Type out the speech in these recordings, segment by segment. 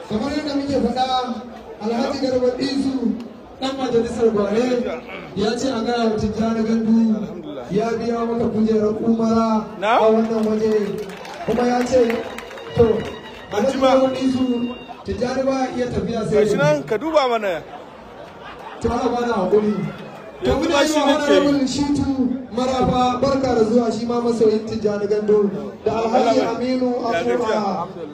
Kamar yadda muke faɗa, Alhaji Garba Disu ɗan majalisar Gwale ya ce a gaya wa Tijjani Gandu ya biya maka kujerar umara a wannan waje, kuma ya ce to Alhaji Garba Disu Tijjani ba iya tafiya sai gashi nan ka duba mana ta ba na hakuri. To muna yi wa Honorable Shitu Marafa barka da zuwa, shi ma masoyin Tijjani Gandu, da Alhaji Aminu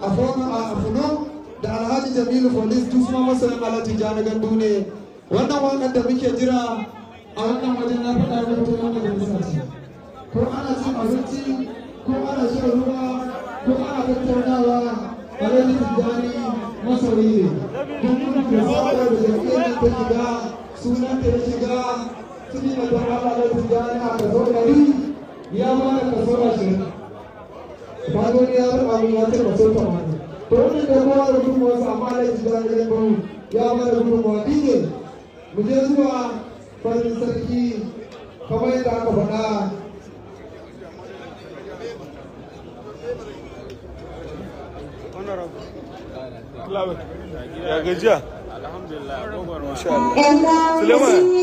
Afuno da Alhaji Jamilu Police, duk su ma masoyin Alhaji Tijjani Gandu ne. Wannan waƙar da muke jira a wannan wajen na faɗa muku ta majalisa ce. Ko ana cin abinci, ko ana shan ruwa, ko ana tattaunawa, Alhaji Tijjani masoyi ne. Duk da saboda da jam'iyyar ta shiga, sunan ta ya shiga, cikin da don Allah Alhaji Tijjani a kaso 100 ya ba da kaso 20. Ba wani ya ruɓa mun ya ce kaso 80. To wannan da kowa da gudunmawarsa, amma Alhaji Tijjani Gandu ya ba da gudunmawa. DJ, mu je zuwa farin sarki kamar yadda aka faɗa. Ya gajiya? Alhamdulillah. Masha Allah. Suleiman.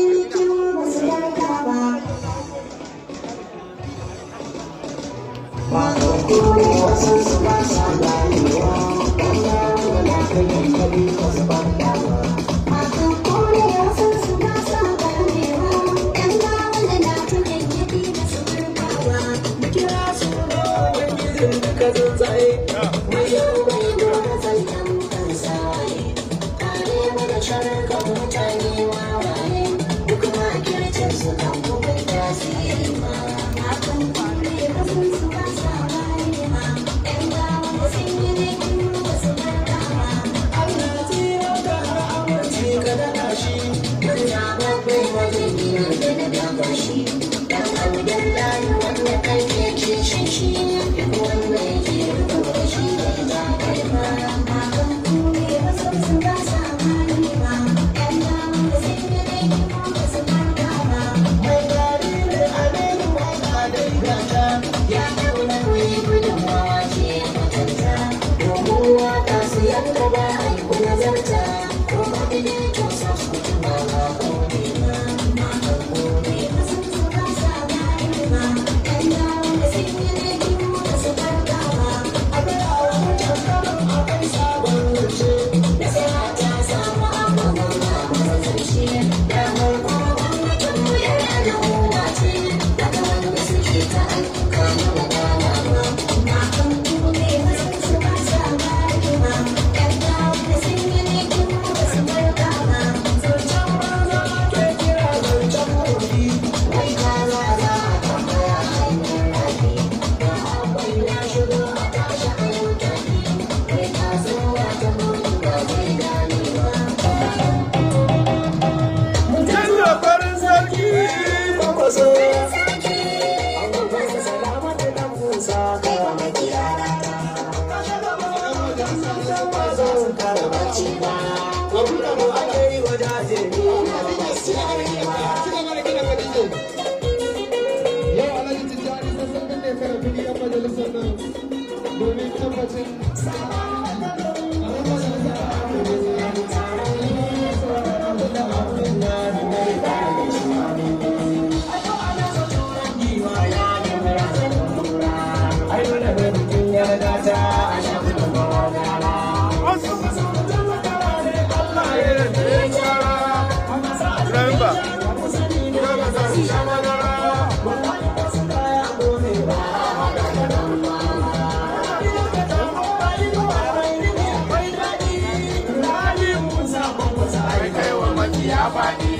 ya faɗi.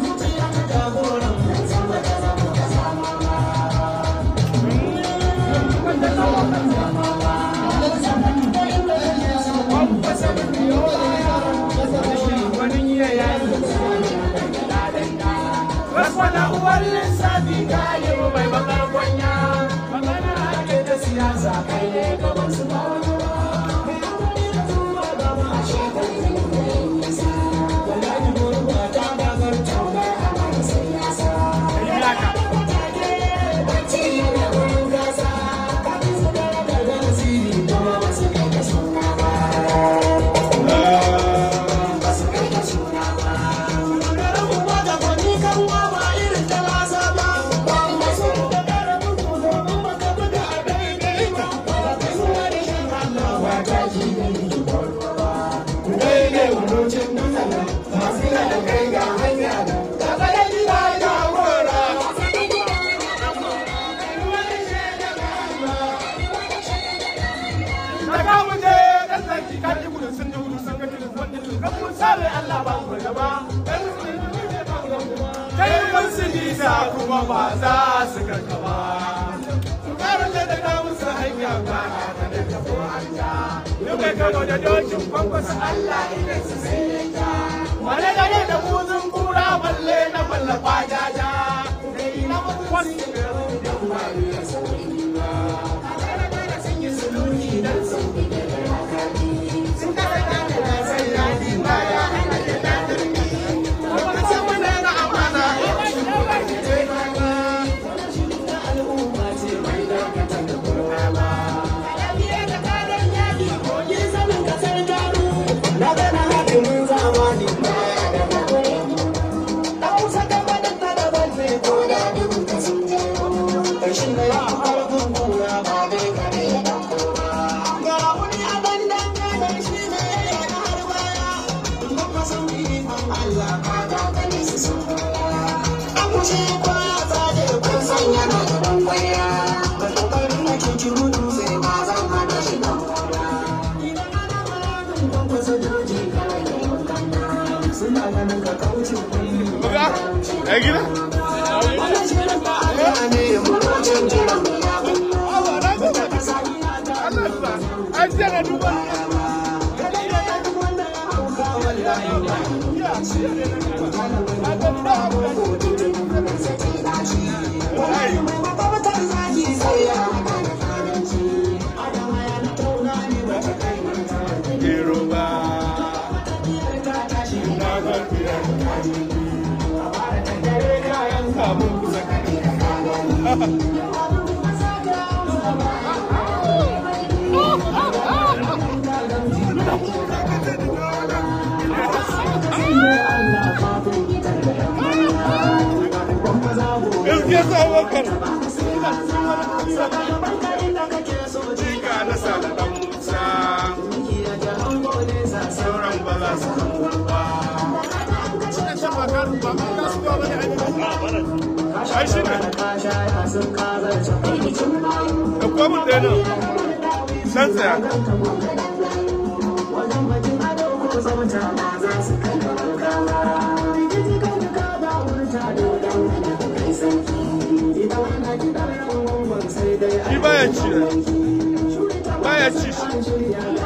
Zuciya ta jagoran mu san ba ta zama ka sama ba. Raswana uwar lissafi galibu mai bakar kwanya. Magana ake ta siyasa kai ne gaban su ba wani ba. Mai hankali da zuwa gaba a shekaru zai yi nisa. Wallahi gurba ta gagar taunar amana siyasa. Bacci yana wurin gasa. Kafin su gara gargar siri kuma ba su kai ka suna ba. Ba su kai ka suna ba. Kuma ba za su karkaba. Su karanta da na musu hanya ba ta da tabo hanya. Duka kano da dokin kwankwasa Allah idan su sai yanka. Wane gane da buzun kura balle na ballafa jaja. Dai na mutum sun yi garin da ba ya sauri ba. A kara kara sun yi suluni dan sun fi da rakami. Sun kara kara na sai yadi baya hana da tatarmi. Kuma san muna na amana. Gaskiya sa Abubakar. Jika na Saladan Musa. Sauran ba za su ba. Ai shi ne. Ɗauko mun ɗaya nan. San tsaya. Shi baya ci. Baya ci shi.